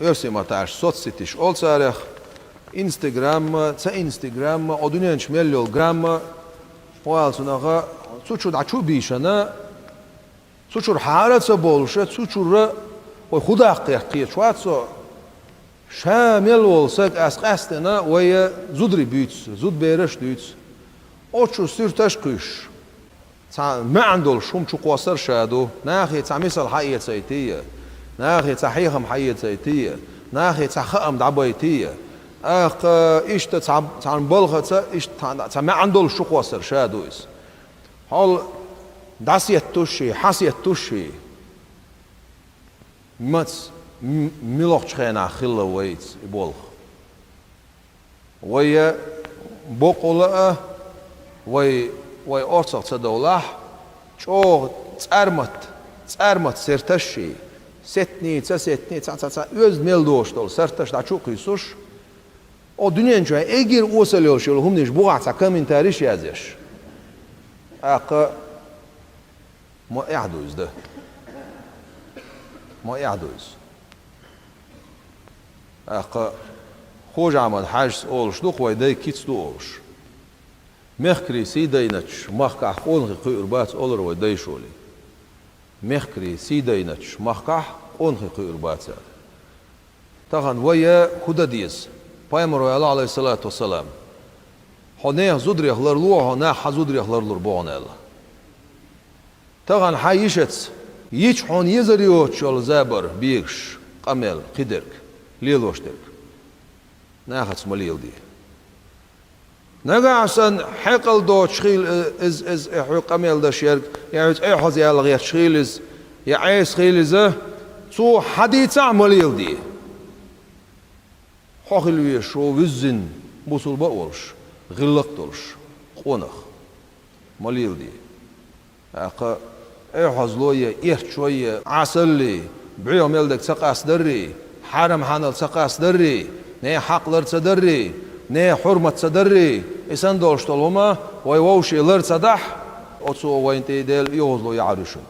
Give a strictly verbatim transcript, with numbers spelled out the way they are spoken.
Оьрсийн маттахь соцсетиш олу царех, инстаграмма, ца инстаграмма, о дуьнен чу мел йолу грамма, хьо аьлла цунах, цу чу дӀа чу а бийшина, цу чуьра хьара а ца болуша, цу чуьра вай хӀун даккха гӀерта кхеташ вац со, ша мел волу саг ас къаьстина вай зударий буьйцу, зудбераш а дуьйцу. Оцу чу суьрташ а кхуьйсуш. Цхьа маьӀна долуш хӀума чу кхоссар ша ду, нахе цхьа мисал хьаэцайтий, нахе цхьа хьехам хьаэцайтий, нахе цхьа хаам дӀабайтий. ТӀаккха иштта цхьа, цхьана балхаца, иштта цхьа, цхьа маьӀна долуш чу кхоссар ша ду иза. Хьол дӀасеттуш ший, хьасеттуш ший. Мац, м-, милохчу хенахь хилла вайца и болх? Вай боккъала а, вай, вай орцах ца довлахь, чӀогӀа цӀармат, цӀармат серташ ший, сеттний, ца сеттний, цхьа, цхьа, цхьа оьзда мел дош долу сарташ дӀа чу а кхуьйсуш, о дуьнен чохь эггара осал йолуш йолу хӀуманаш бухахь цхьа комментариш а язъеш. ТӀаккха ма эхь ду иза дан. Ма эхь ду иза. ТӀаккха Хожа-Ахьмад-Хьаьжас олуш ду-кх вай дай кица ду олуш. Мехкарий сий дайначу махкахь къонахий кхуьур бац олура вай дайшолий. Мехкарий сий дайначу махкахь къонахий кхуьур бац аьлла. Тахана вай хӀун дан деза? Пайхамаро аьлла, Ӏалайхиссалату вассалам: «Хьо нехан зударех ларло, хьо нах хьан зударех ларлур бу хьуна», аьлла. Тахана хьан йишаца, йича хьуна езар йоцуш йолу забар бегаш, къамел, кхидерг, лелош дерг нахаца ма леладе. Нагахь санна хьекъал доцуш хила иза, иза, я хьоьга къамел даш ерг, я хьоьца айхьаза яла гӀерташ хила иза, я Ӏеса хила иза, цо хьан дийцахь а ма леладе. Хьо хила везаш ву вуьззина, бусулба а волуш, гӀиллакх а долуш, къонах. Ма леладе. ТӀаккха айхьазло я, эрчо я, Ӏасаллий, бӀоьха мел дерг ца къастадаррий, хьарам-хьанал ца къастадаррий, нехан хьакъ лар ца даррий, нехан хьурмат ца даррий, и санна долуш долу хӀума вай вовшийн лар ца дахь, оцо вайна тӀе Дела оьгӀазло яхьар ю шуна.